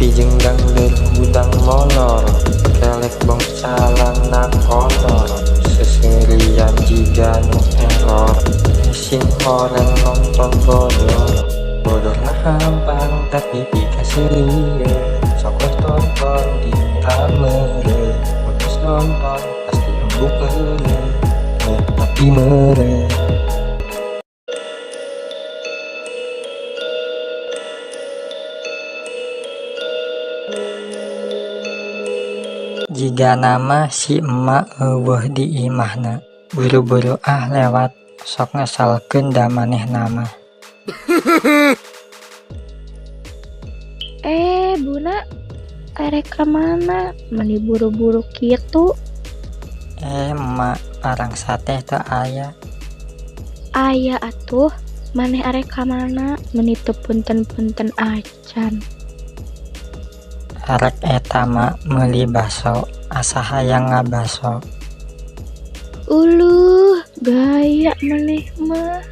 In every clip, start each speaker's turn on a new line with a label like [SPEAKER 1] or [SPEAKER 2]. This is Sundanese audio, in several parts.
[SPEAKER 1] Ngopi jeung dangder hudang molor. Kelek bong calana kolor. Seuseurian jiga nu error. Sing horeng nonton bodor. Bodorna hampang tapi pikaseurieun. Sok weh tonton dipita meureuh. Mun geus nonton pasti embung euleuh. Eh, tapi meureuh. Jigana mah si emak euweuh di imahna. Buru-buru ah lewat, sok ngeselkeun da manehna mah.
[SPEAKER 2] Eh, Buna, arek ka mana? Meni buru-buru kitu.
[SPEAKER 1] Eh, emak, parangsa teh teu aya.
[SPEAKER 2] Aya atuh, maneh arek ka mana? Meni teu punten-punten acan.
[SPEAKER 1] Arek eta mak meuli baso, asa hayang ngabaso.
[SPEAKER 2] Uluh, gaya maneh mah.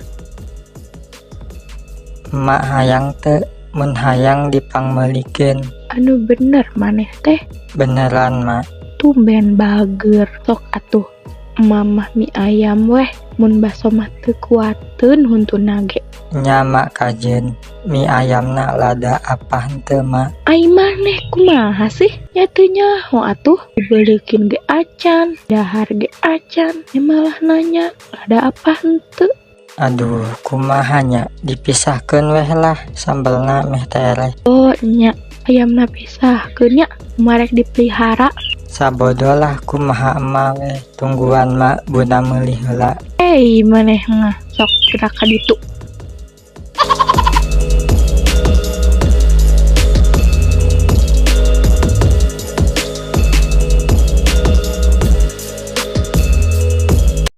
[SPEAKER 1] Emak hayang teu? Mun hayang dipangmeulikeun.
[SPEAKER 2] Anu bener maneh teh.
[SPEAKER 1] Beneran, Mak.
[SPEAKER 2] Tumben bager. Sok atuh, mamah mie ayam weh, mun baso mah teu kuateun huntuna ge.
[SPEAKER 1] Nya mak kajeun, mie ayamna lada apa henteu, Mak?
[SPEAKER 2] Ai maneh kumaha sih? Nya teu nyaho atuh, dibelikeun ge acan, dahar ge acan, nya malah nanya lada apa henteu.
[SPEAKER 1] Aduh, kumaha nya, dipisahkeun weh lah sambelna meh tereh.
[SPEAKER 2] Oh nya, ayamna pisahkeun nya, marek dipelihara.
[SPEAKER 1] Sabodo lah kumaha emak we, tungguan mak buna meuli heula.
[SPEAKER 2] Hei maneh mah, sok gerak ka ditu.